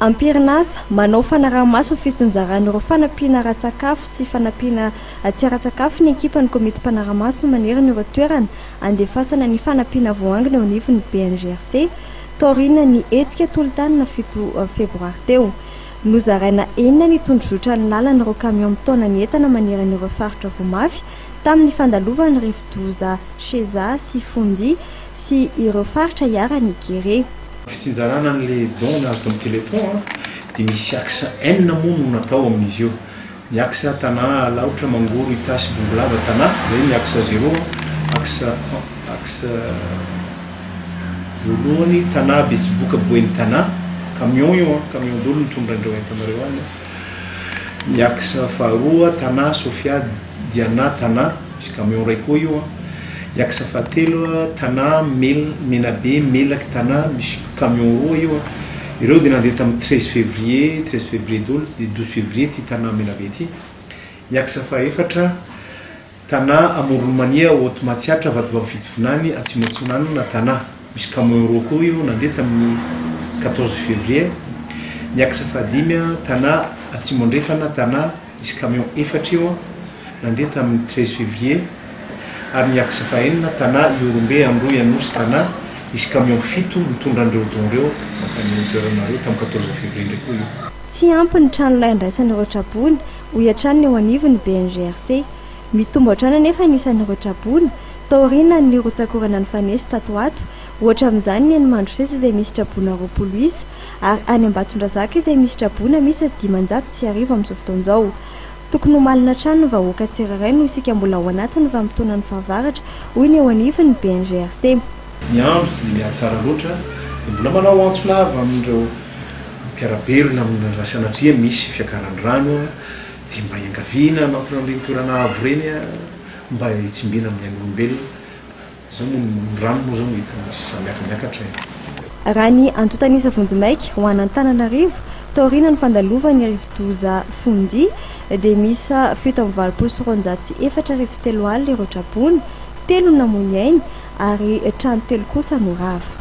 Am-perinasa, manao fanaraha-maso ny fitsinjarana ireo fanampiana ara-tsakafo sy fanampiana tsy ara-tsakafo ny ekipan'ny komity mpanara-maso manerana ireo toerana andefasana ny fanampiana voaangona eo anivon'ny BNGRC, taorian'ny hetsika tolo-tanana fito febroary teo. Nozaraina enina ny tondrozotra ny lalan'ireo kamiao mitaona ny entana manerana ireo faritra voa mafy tamin'ny fandalovan'ny rivodoza Cheza sy Fundi sy ireo faritra iharan'ny kere. Fitsinjarana an'le don azo tamin'ny Téléthon an, dia misy axe enina moa no natao amin'izy io. Ny axe Tana, Alaotra, Mangoro, Itasy, Bongolava, Tana, izay ny axe zéro an, axe axe voalohany Tana, Betsiboka, Boeny, Tana, camion io an, camion daholo mitondra an'ireo entana ireo any an. Ny axe faharoa Tana, Sofia, Diana, Tana, misy camion iray koa io an. Ny axe fahatelo Tana, Mel, Menabe, Melaky, Tana, misy camion roa io an. Ireo dia nandeha tamin'ny 13 février, 13 février daholo, dia 12 février ity Tana Menabe ity. Ny axe fahaefatra Tana, Amoron'i Mania, Haute Matsiatra, Vatovavy Fitovinany, Atsimo Atsinanana, Tana. Misy camion roa koa io nandeha tamin'ny 14 février. Ny axe fahadimy Tana, Atsimo Andrefana, Tana, misy camion efatra io nandeha tamin'ny 13 février. Ary ny axe fahenina, Tana, Ihorombe, Androy, Anosy, Tana, nisy camion fito nitondra an'ireo don ireo mankany amin'ny toerana ireo tamin'ny 14 février indray koa io. Tsy ampy ny tranolay andraisana ireo traboina, hoy hatrany ny eo anivon'ny BNGRC. Mitombo hatrany anefa ny isan'ireo traboina, taorian'ny rotsak'orana nifanesy tato ho ato, ohatra amin'izany ny eny Mandroseza izay misy traboina 20 isa, ary any Ambatondrazaka izay misy traboina miisa 1500 amin'izao fotoana izao. Tokony ho malina hatrany ny vahoaka tsirairay noho isika mbola ao anatin'ny vanim-potoanan'ny fahavaratra, hoy ny eo anivon'ny BNGRC. Ny andro tsy dia mihatsara loatra dia mbola manao antso lava amin'ireo mpiara-belona amin'ny raha sanatria misy fiakaran'ny rano dia mba iangaviana hanantona an'ireny toerana avo ireny mba hitsimbina amin'ny ain'olombelona. Zao moa ny rano moa zao no hita misy samy miakamiakatra e. Raha ny antontan'isa vonjimaika ho an'Antananarivo, taorian'ny fandalovan'ny rivodoza Fundi, dia miisa 4287 ireo traboina, telo no namoy ny ainy ary trano telo kosa no rava.